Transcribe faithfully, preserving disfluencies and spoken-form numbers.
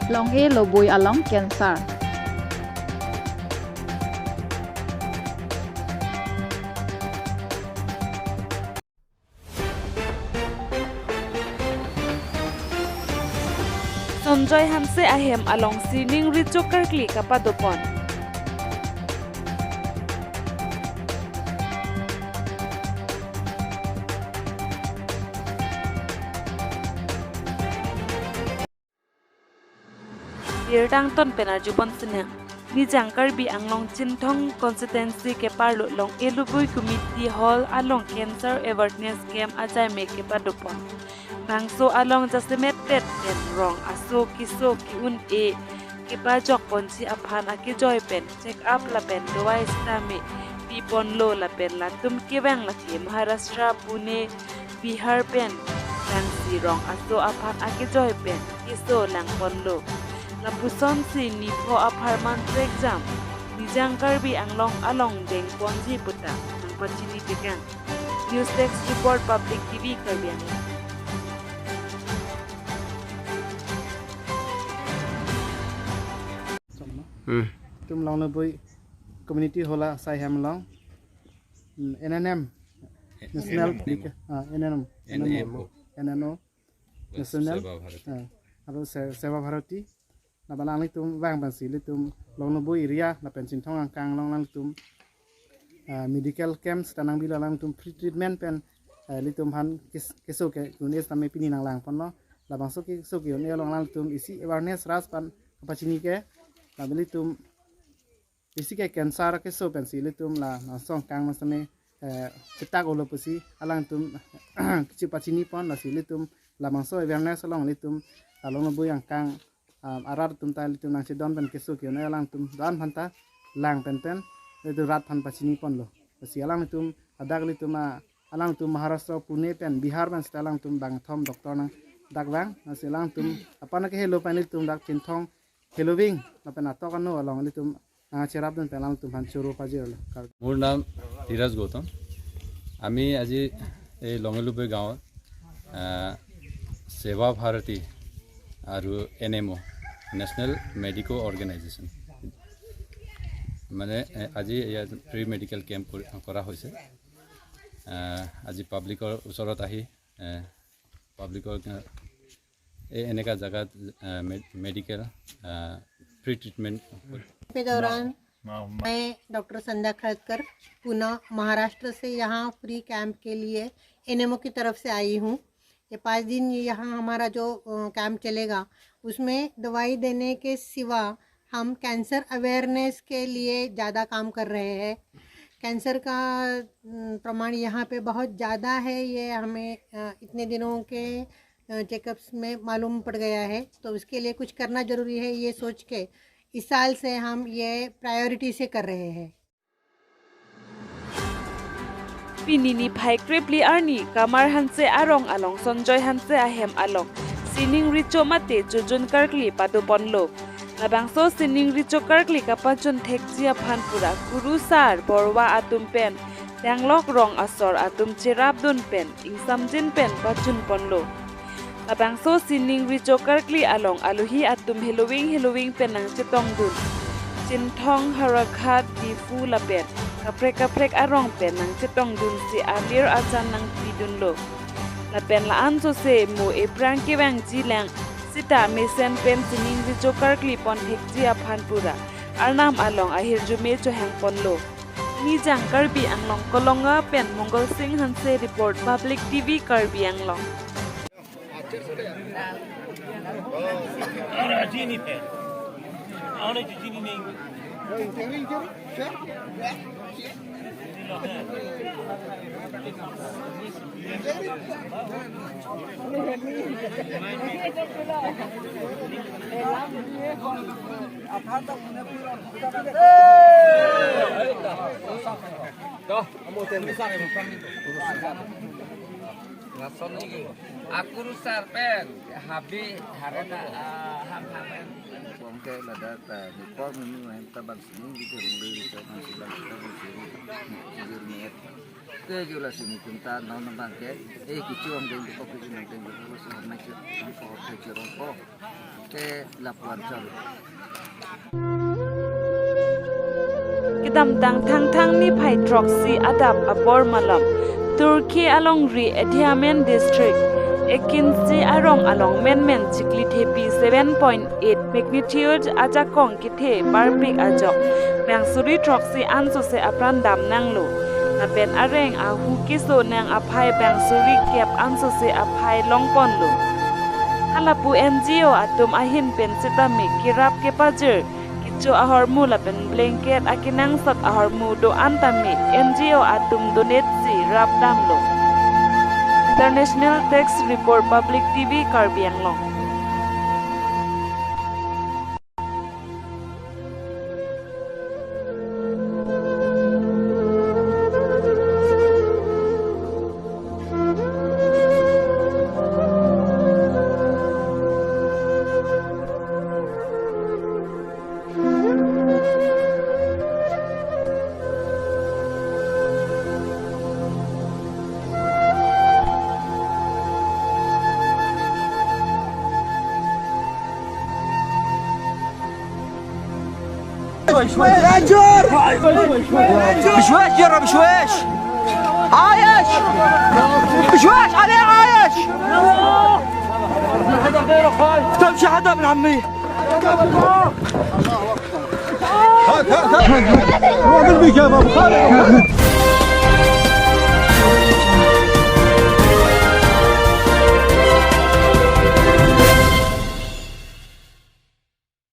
Long-e lobui along cancer. Sanjoy Hanse ahem along sining recho karkli kapadopon. Birta angton pen arjupon sinang. Nijang Karbi Anglong Chinthong Constituency keparlo Long-e lobui Community Hall along cancer awareness camp ajai me kepadopon. Bangso along jasemet tet pen rong aso keso ke-un-e kepajokponji aphan akejoi pen check up lapen dawai sitame piponlo lapen latum kevang lake Maharashtra, Pune, Bihar pen tangsi rong aso aphan akejoi pen keso langponlo. Lapusonsi nipho apharman trek jam Nijang Karbi Anglong along dengponji puta nangpachini tekang. News Desk Report, Public T V Karbi Anglong. Hmm. Itum Long-e lobui Community Hall asai hem along, hmm, N N M, National, N N M. Ah, N N M, N N M. N N M. N N M National, Seva Bharati. Ah, aro Se-, Seva Bharati. Lapen alanglitum vang pensi ilitum Long-e lobui area lapen Chinthong angkang along alanglitum, ah, medical camp sita nangbilo, alanglitum free treatment pen, eh, ilitum aphan kes-, keso ke-un-e sitame pini nanglangponlo. Labangso keso ke-un-e along alanglitum isi awareness ras pen kapachini ke, lapen ilitum isi ke cancer keso pensi ilitum labangso angkang mas tame, eh, chetak olo pusi alangtum kachepachinipon, lasi ilitum labangso awareness along ilitum la Long-e lobui angkang, ah, arat atum ta ilitum nangchedon pen keso ke-un-e alangtum don aphanta lang pen pen ilitum rat aphan pachiniponlo. Lasi alangtum adak ilitum, ah, alangtum Maharashtra, Pune pen Bihar pen sita alangtum bangthom doctor nangdakvang. Lasi alangtum aphan ke helo pen ilitum dak Chinthong heloving lapen atok ano along ilitum nangcherapdun pen alangtum aphan choro pajirlo. মোৰ নাম ধীৰাজ গৌতম। আমি আজি এই লঙেলুবৈ গাঁৱত, আহ, সেৱা ভাৰতী আৰু N M অ', national medico organisation, মানে, এ, আজি ইয়াত ফ্ৰী মেডিকেল কেম্প কৰি, কৰা হৈছে। আহ, আজি পাব্লিকৰ ওচৰত আহি, এ, পাব্লিকৰ, এ, এনেকা জাগাত, আহ, মে-, মেডিকেল, আহ, ফ্ৰী ট্ৰিটমেণ্ট। के दौरान मैं डॉक्टर संध्या खड़ककर पुणे महाराष्ट्र से यहाँ फ्री कैंप के लिए एन एम ओ की तरफ से आई हूँ। ये पाँच दिन यहाँ हमारा जो, अ, कैंप चलेगा, उसमें दवाई देने के सिवा हम कैंसर अवेयरनेस के लिए ज़्यादा काम कर रहे हैं। कैंसर का, अम, प्रमाण यहाँ पे बहुत ज़्यादा है, ये हमें, अ, इतने दिनों के, अ, चेकअप्स में मालूम पड़ गया है। तो इसके लिए कुछ करना ज़रूरी है, ये सोच के इस साल से हम ये प्रायोरिटी से कर रहे हैं। Pini niphai krephli arni Kamar Hanse arong along Sanjoy Hanse ahem along sining recho mate chojun karkli padoponlo. Labangso sining recho karkli kapachun thekji aphan pura kurusar borwa atum pen danglok rong asor atum cherapdun pen ingsamjin pen pachunponlo. Labangso sining recho karkli along alohi atum heloving heloving pen nangchetongdun. Chinthong, Howraghat, Diphu lapen kaprek kaprek arong pen nangchetongdunsi alir achan nangpidunlo. Lapen la-an sose mo ephrang kevangji lang sita mesen pen sining recho karkli pon thekji aphan pura Arnam along ahirjume chohangponlo. Nijang Karbi Anglong Kolonga pen Mongol Singh Hanse report, Public T V Karbi Anglong. Lason ni akurusar pen habi harena, ah, ham hamen. Bongke ladak ta ni por mimi main tabang sini gitu, mungkin bisa masih bangsi bangsi sini. Jujur niat. Ke jula sini tunta nau nang bangke. Eh, kichuang deng ko kichuang deng ko sini mai ke ko ke rongko. Te lapuan chon. Kedamtang Thangthang niphai throksi adap apor malom, Turkey alongri Adiyaman district, Ekinci arong along menmen chikli thepi seven point eight magnitude ajakong kethe parpik ajok, bang suri throksi ansose apran damnanglo. Lapen areng ahu keso nang aphai bang suri kep ansose aphai longponlo. Halapu N G O atum ahin pen sitame kerap kepajir, kecho ahormu lapen blanket akenangsot ahormu do-an tame N G O atum donate si rapdamlo. International Desk Report, Public T V Karbi Anglong. بشويش، يا رب، بشويش. عايش. بشويش عليه، عايش. تمشي حدا من عمي. هات، هات، هات. روح بالبيت يا بابا.